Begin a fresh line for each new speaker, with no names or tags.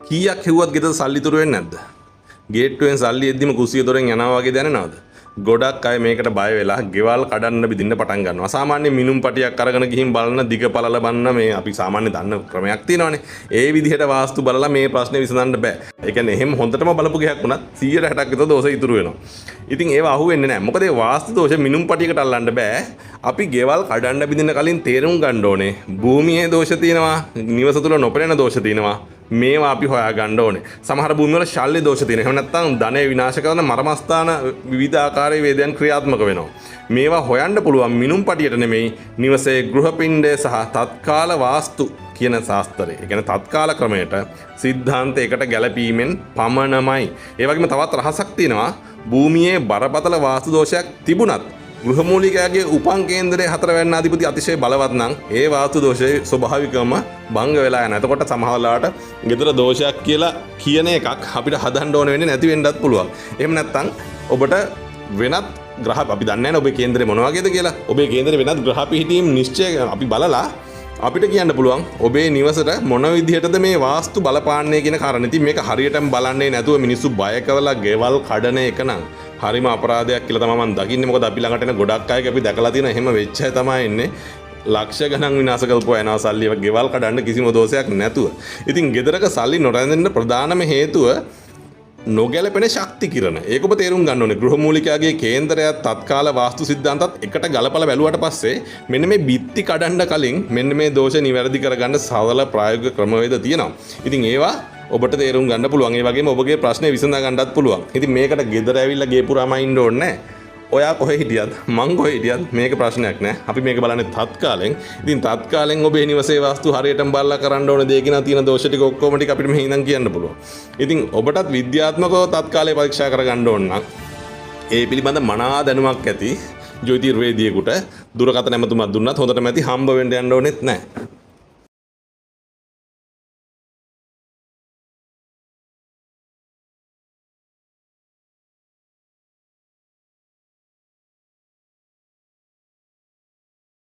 කීයක් හෙව්වත් ගෙදර සල්ලි ඉතුරු වෙන්නේ නැද්ද? ගේට්ටුවෙන් සල්ලි එද්දිම කුස්සිය දොරෙන් යනවා වගේ දැනෙනවද? ගොඩක් අය මේකට බය වෙලා ගෙවල් කඩන්න බිඳින්න පටන් ගන්නවා. සාමාන්‍ය මිනුම් පටියක් අරගෙන ගිහින් බලන දිග පළල බලන මේ අපි සාමාන්‍ය දන්න ක්‍රමයක් තියෙනවානේ. ඒ විදිහට වාස්තු බලලා මේ ප්‍රශ්නේ විසඳන්න බෑ. ඒ කියන්නේ එහෙම හොඳටම බලපු ගෙයක් වුණත් 160ක් විතර දෝෂ ඉතුරු වෙනවා. ඉතින් ඒවා අහුවෙන්නේ නැහැ. මොකද ඒ වාස්තු දෝෂ මිනුම් පටියකට අල්ලන්න බෑ. අපි ගෙවල් කඩන්න බිඳින්න කලින් තේරුම් ගන්න ඕනේ භූමියේ දෝෂ තියෙනවා, නිවස තුල නොපෙනෙන දෝෂ තියෙනවා. මේවා අපි හොයා ගන්න ඕනේ. සමහර භූමි වල ශල්‍ය දෝෂ තියෙනවා. එහෙම නැත්නම් ධනය විනාශ කරන මර්මස්ථාන විවිධ ආකාරයේ වේදයන් ක්‍රියාත්මක වෙනවා. මේවා හොයන්න පුළුවන් මිනුම් පටියට නෙමෙයි, නිවසේ ගෘහපිණ්ඩය සහ තත්කාල වාස්තු කියන ශාස්ත්‍රය. ඒ කියන්නේ තත්කාල ක්‍රමයට සිද්ධාන්ත එකට ගැලපීමෙන් පමණමයි. ඒ වගේම තවත් රහසක් තියෙනවා. භූමියේ බරපතල වාස්තු දෝෂයක් තිබුණත් ගෘහමූලිකයාගේ උපන් කේන්දරයේ හතරවැන්න අධිපති අතිශය බලවත් නම් ඒ වාස්තු දෝෂය ස්වභාවිකවම භංග වෙලා යනවා. එතකොට සමහර වෙලාවට ගෙදර දෝෂයක් කියලා කියන එකක් අපිට හදන්න ඕන වෙන්නේ නැති වෙන්නත් පුළුවන්. එහෙම නැත්නම් ඔබට වෙනත් ග්‍රහ අපි දන්නේ නැහැ ඔබේ කේන්දරේ මොන වගේද කියලා. ඔබේ කේන්දරේ වෙනත් ග්‍රහ පිහිටීම් නිශ්චය අපි බලලා අපිට කියන්න පුළුවන් ඔබේ නිවසට මොන විදිහටද මේ වාස්තු බලපාන්නේ කියන කාරණේ. ඉතින් මේක හරියටම බලන්නේ නැතුව මිනිස්සු බය කරලා ගෙවල් කඩන එක නම් හරිම අපරාධයක් කියලා තමයි මම දකින්නේ. මොකද අපි ළඟට එන ගොඩක් අයගේ අපි දැකලා තියෙන එහෙම වෙච්ච අය තමයි එන්නේ. ලක්ෂ ගණන් විනාශ කරපු අය යනවා සල්ලි ගෙවල් කඩන්න කිසිම දෝෂයක් නැතුව. ඉතින් ගෙදරක සල්ලි නොරැඳෙන්න ප්‍රධානම හේතුව නොගැලපෙන ශක්ති කිරණ. ඒක ඔබ තේරුම් ගන්න ඕනේ. ගෘහමූලිකයාගේ කේන්දරයත් තත්කාල වාස්තු සිද්ධාන්තත් එකට ගලපලා බැලුවට පස්සේ මෙන්න මේ බිත්ති කඩන්න කලින් මෙන්න මේ දෝෂ නිවැරදි කරගන්න සරල ප්‍රායෝගික ක්‍රමවේද තියෙනවා. ඉතින් ඒවා ඔබට තේරුම් ගන්න පුළුවන්. ඒ වගේම ඔබගේ ප්‍රශ්නේ විසඳ ගන්නත් පුළුවන්. ඉතින් මේකට ගෙදර ඇවිල්ලා ගේ පුරාම ඉන්න ඕනේ නෑ. ඔයා කොහෙ හිටියත් මං කොහෙ හිටියත් මේක ප්‍රශ්නයක් නෑ. අපි මේක බලන්නේ තත්කාලෙන්. ඉතින් තත්කාලෙන් ඔබේ නිවසේ වාස්තු හරියටම බලලා කරන්න ඕන දේ කියන තියෙන දෝෂ ටික ඔක්කොම ටික අපිට මෙහි ඉඳන් කියන්න පුළුවන්. ඉතින් ඔබටත් විද්‍යාත්මකව තත්කාලේ පරීක්ෂා කරගන්න ඕන නම් ඒ පිළිබඳ මනා දැනුමක් ඇති ජ්‍යොතිර්වේදියෙකුට දුරකථන ඇමතුමක් දුන්නත් හොඳටම ඇති, හම්බ වෙන්න යන්න ඕනෙත් නෑ.